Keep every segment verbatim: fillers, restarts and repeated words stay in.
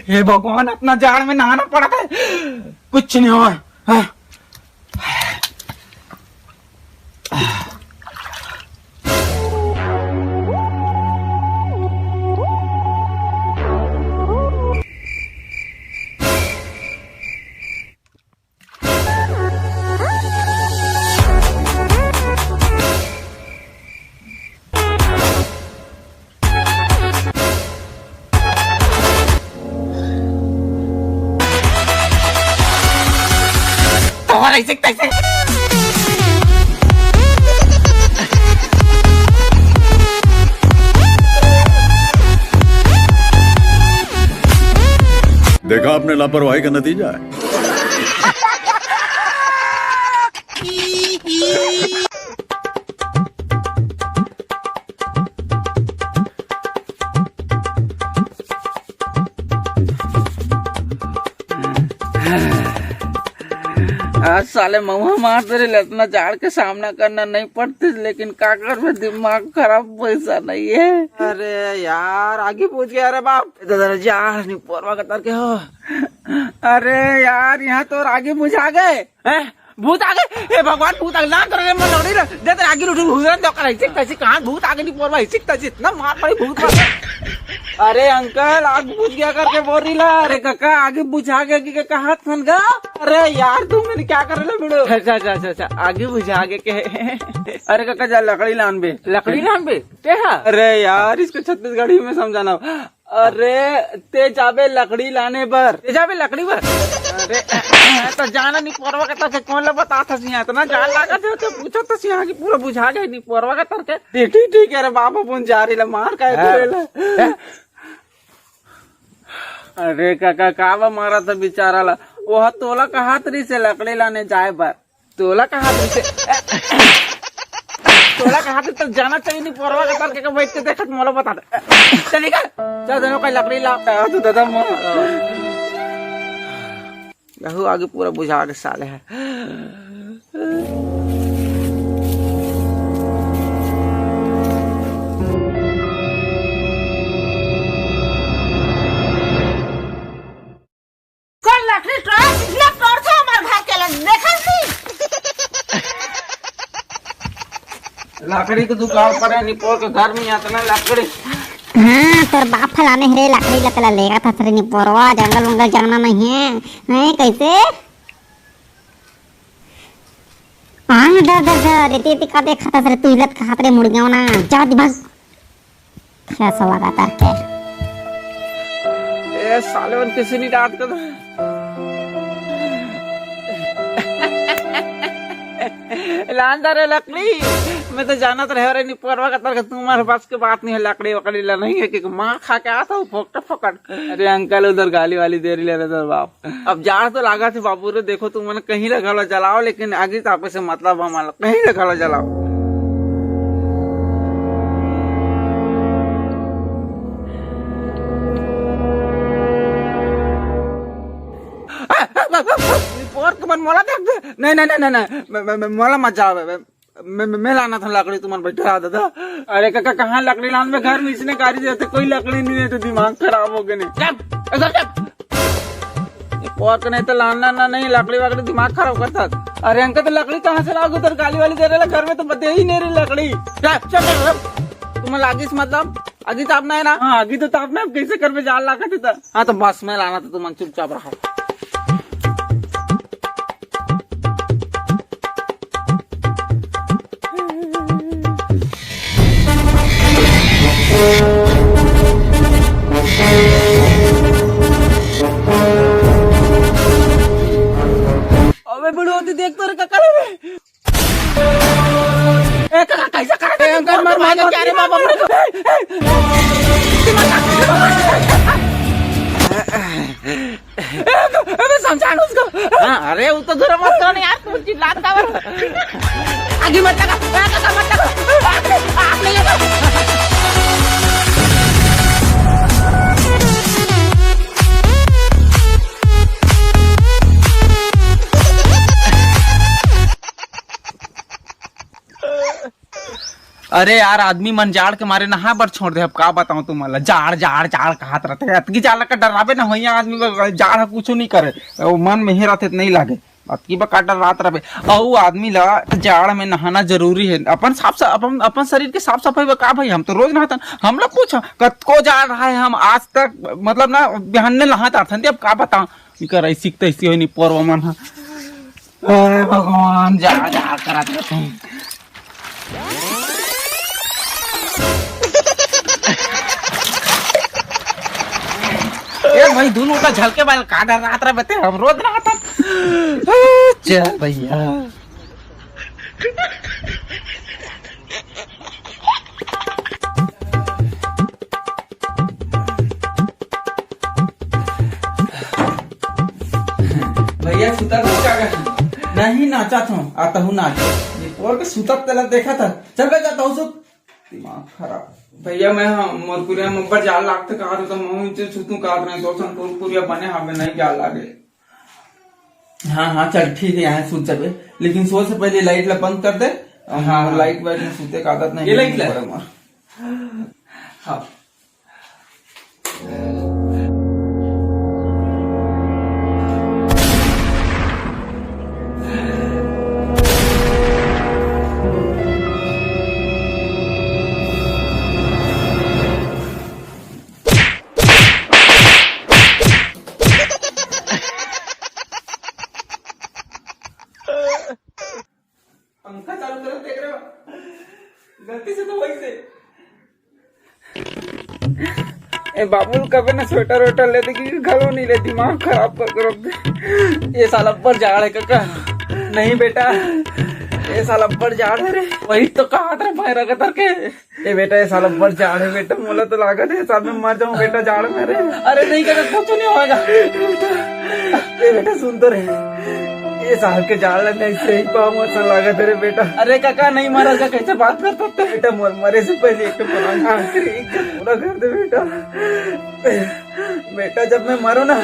हे भगवान, अतना जाड़ में नहाना पड़त हे, कुछ नहीं होय। हाँ। तोहर ऐसे तैसे। देखा आपने लापरवाही का नतीजा है। आज साले मउहा मार दे रे, इतना जाड़ के सामना करना नहीं पड़ते, लेकिन का करबे, दिमाग खराब, पैसा नहीं है। अरे यार, आगी बुझ गया रे बाप। इधर जा, निपोरवा कतर के हो। अरे यार, यहाँ तो आगी बुझा गए। हैं? भूत आ गए? ए भगवान, भूत आ गए। ना करे, मैं लौड़ी रे। दे, दे, आगी उठी, भूत रे, दे, करे, इसी कैसी कहाँ भूत आ गए, निपोरवा, इसी कैसी इतना मार पड़ी भूत पर। अरे अंकल, आग बुझ गया करके बोल रही ला। अरे काका, आगी बुझा गया कि कहा थन गा? अरे यार, तू मैंने क्या कर ले बिड़ो? अच्छा, अच्छा, अच्छा, अच्छा, आगी बुझा गया के? अरे काका, जा लकड़ी लान बे। लकड़ी लान बे? ते हा? अरे यार, इसको छत्तीसगढ़ी में समझाना। अरे, ते जाबे लकड़ी लाने बर। ते जाबे लकड़ी बर? अरे, तो जाना निपोरवा के तरफ से कौन ला बता था सिया? इतना जान लागत है, तो पूछो तो सिया कि पूरा बुझा गए निपोरवा के तरफ से। ठीक, ठीक, ठीक है रे बाबा, बुन जा रही ला, मार काहे हाँ। दे ला? अरे काका, का बा मारा था बेचारा ला? वो तोला कहा तरी से लकड़ी लाने जाए बर। तोला कहा तरी से, तोला कहा तरी तो जाना चाहिए निपोरवा के तरफ के बैठ के देखत मोला बता दे। चल निकल, चल दोनों का लकड़ी ला। आ, तू दादा माँ। यहू आगी पूरा बुझा के साले है। कल लकड़ी टोर, इतना टोर था हमारे घर के लग, देखा नहीं? लकड़ी के दुकान पर है, निपोर के घर में इतना लकड़ी। हाँ, तोर बाप फलाने हरे लकड़ी लकला लेगा था, तेरे निपोरवा, जंगल वंगल जाना नहीं है, नहीं कैसे? आंग डर डर डर, इतनी इतनी का देखा था, तेरे तू हिलत कहा तेरे मुड़ गया ना, जा दिमाग। कैसा लगा तार के? ए साले, मन किसी नहीं डांट को तो। लान दा रे लकड़ी। मैं तो जानत रहे रे, निपोरवा का तरह तुम्हारे पास के बात नहीं है, लकड़ी वकड़ी ला नहीं है, कि मार खा के आता हूँ फोकट फोकट। अरे अंकल, उधर गाली वाली दे रही ले रहे बाप। अब जाड़ तो लागत हे बाबू रे, देखो तुमन कहीं ला घलो जलाओ, लेकिन आगी तापे से मतलब हमन ला, कहीं ला घलो जलाओ। पोर के मन मोला देख दे। नहीं, नहीं, नहीं, नहीं, नहीं, मैं, मैं, मैं, मोला मत जाओ, मैं, मैं, मैं, मैं लाना था लकड़ी, तुमन बैठे रहा दादा। अरे काका, कहाँ लकड़ी लान में घर में इसने गाड़ी देते, कोई लकड़ी नहीं है तो दिमाग खराब हो गए नहीं। चल, इधर चल। ये पोर के नहीं तो लाना ना, नहीं लकड़ी वकड़ी दिमाग खराब करता। अरे अंकल, तो लकड़ी कहाँ से लाओगे? उधर गाली वाली दे रहे घर में तो बते ही नहीं रही लकड़ी। चल, चल, चल, चल। तुम्हें लागिस मतलब? आगी तापना है ना? हाँ, आगी तो तापना है, अब कैसे करबे जाल लागत है तो। हाँ, तो बस मैं लाना था, तुमन चुपचाप रहो। अबे बुढ़ो, तू देख तो रे, काका रे। ए, काका, कैसे करत है? अंकल, मर, मर, क्या रे बाबा, मर। ए, अबे समझा ना उसको। हाँ, अरे, वो तो जरा मत करो ना यार, तुम चिल्लात का बर? आगे मत लगा, ए, काका, मत लगा। आग, आग नहीं लगा। अरे यार, आदमी मन जाड़ के मारे नहाए बर छोड़ दे। अब का बताऊं तुमन ला, जाड़ जाड़ जाड़ कहत रथे, अतकी जाड़ ला का डराबे ना होइया आदमी बर, जाड़ ह कुछू नहीं करे, वो मन में ही रथे त नहीं लागे। अतकी बा का डरात रहे। अउ आदमी ला जाड़ में नहाना जरूरी है। अपन साफ सा-, अपन, अपन शरीर के साफ सफाई बर का भाई, हम तो रोज नहातन। हमला पूछ, कतको जाड़ रहा है, हम आज तक मतलब ना बिहान ने नहात आथन। अब का बताऊं, इकर ऐसी तैसी होई नहीं पोरवा मन ह। अरे भगवान, जाड़ जाड़ करत रथे। ए भाई, दोनों का झलके वाला का डरात रहे बते, हम रोज नहातन। चल भैया। भैया, सुतत हो का? नहीं, नाचत हो। आ, तहु नाच। ये पोर के सुतत तेला देखत ह। चल बे, जा, तहु सुत। दिमाग खराब। भैया, मैं, हाँ, मोर कुरिया में ऊपर जाड़ लागथे कहा तो, तो मैं जो सुतू कहा रहे, तो संतोष कुरिया बने हवे, नहीं जाड़ लागे। हाँ, हाँ, चल, ठीक है, यहाँ सुत जाबे, लेकिन सोए से पहले लाइट ला बंद कर दे। हाँ, हाँ। लाइट वाइट में सुते का आदत नहीं ये है लाइट ला। ऊपर हमार। हाँ। पंखा चालू करत देख रहे हो? गलती से तो वही से। ए बाबू, कबे ना स्वेटर वेटर ले दे, कि घलो नहीं ले, दिमाग खराब कर कर रख दे। ये साल अब्बड़ जाड़ है कका। नहीं बेटा, ये साल अब्बड़ जाड़ है रे। वही तो कहा था भाई रगतर के। ए बेटा, ये साल अब्बड़ जाड़ है बेटा, मोला तो लागत है साल में मर जाऊं बेटा जाड़ में रे। अरे नहीं कका, कुछ नहीं होगा। ए बेटा, सुन तो रे, ये साल के जाड़ ला नहीं सही पाऊं, ऐसा लागत है रे बेटा। अरे काका, नहीं मरा का, कैसे बात करता था? बेटा, मोर मरे से पहले एक तो पुराना आखिरी इच्छा पूरा कर दे बेटा। बेटा, जब मैं मरूं ना,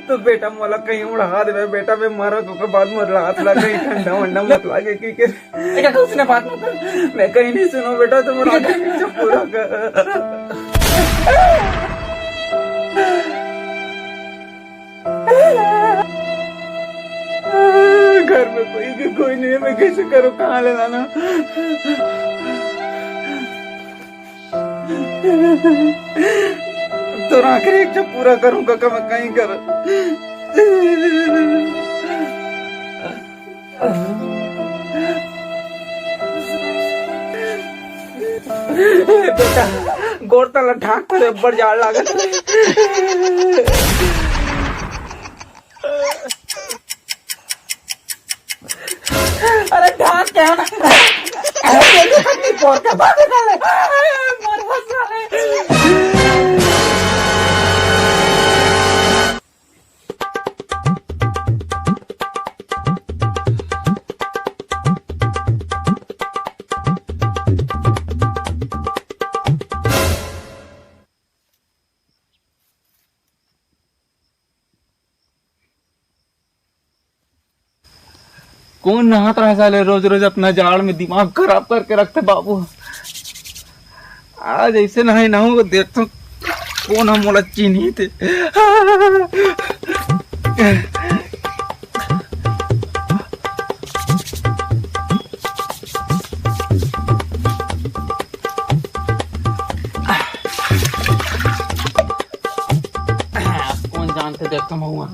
तो बेटा, मोला कहीं उड़ा देवे बेटा, मैं मरा के बाद मोर लात ला कहीं ठंडा वंडा मत लागे, कि के ए काका, उसने बात मत कर। मैं कहीं नहीं सुनो बेटा, तुम आखिरी इच्छा पूरा कर। घर में कोई के कोई नहीं है, मैं कैसे करूँ, कहाँ ले लाना? तो आखिरी इच्छा पूरा करूँ काका, मैं कहीं कर। बेटा, गोड़ तला ढाक कर अब्बड़ जाड़ लागत हे। अरे ढाक के आना। अरे ये तो नहीं पोर के बात कर ले। मर बस साले। कोन नहात रहे साले, रोज रोज अपना जाड़ में दिमाग खराब करके रखथे बाबू। आज ऐसे नहाई नहाऊं, देखथों कोन ह मोला चिन्ही ते। कोन जानथे, देखथों महुआ।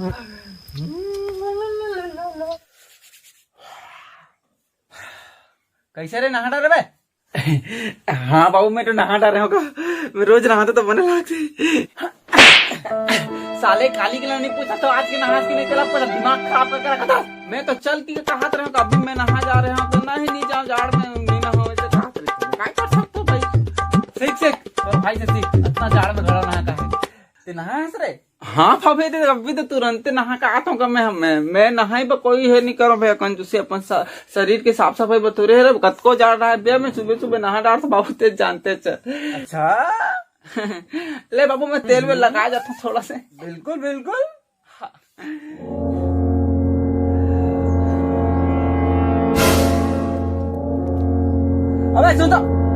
कैसे रे, नहा डारे बे? हाँ बाबू, मैं तो नहा डारे हूँ का। मैं रोज नहाते तो बने लागथे। साले काली के नहीं पूछा तो आज के नहास के नहीं, तेरा पूरा दिमाग खराब करके रखा था। मैं तो चल के कहात रहे हूँ, अभी मैं नहा जा रहे हूँ तो नहीं, नहीं जाओ, जाड़ में नहीं नहाओ, ऐसे कहात रहे थे। काय कर सकते हो भाई? सीख, सीख, तो भाई से सीख, इतना जाड़ में घड़ा नहा का है। ते नहा है रे? हाँ भाभी, ते अभी तो तुरंते नहा के आत हूँ का मैं, मैं, मैं नहाई बा कोई है नहीं करो भैया, कंजूसी अपन स-, शरीर के साफ सफाई बतोरे है रे, कतको जाड़ रहा है भैया, मैं सुबह सुबह नहा डार तो बाबू तेज जानते च। अच्छा। ले बाबू, मैं तेल में लगा जाता हूँ थोड़ा से। बिल्कुल, बिल्कुल। हाँ। अबे सुन तो।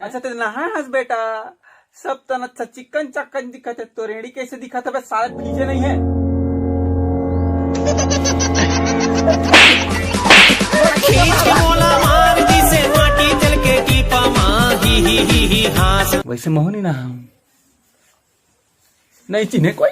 अच्छा, ते नहाए हस बेटा, सब तन अच्छा चिकन चकन दिखत हे, तो रेड़ी कैसे दिखत हे बे? साले फीजे नहीं है। खींच के मोला मार दिसे माटी तेल के टीपा मा, ही, ही, ही, ही, हाँस। वैसे महूँ नहीं नहाहूँ। नहीं चिन्हे कोई।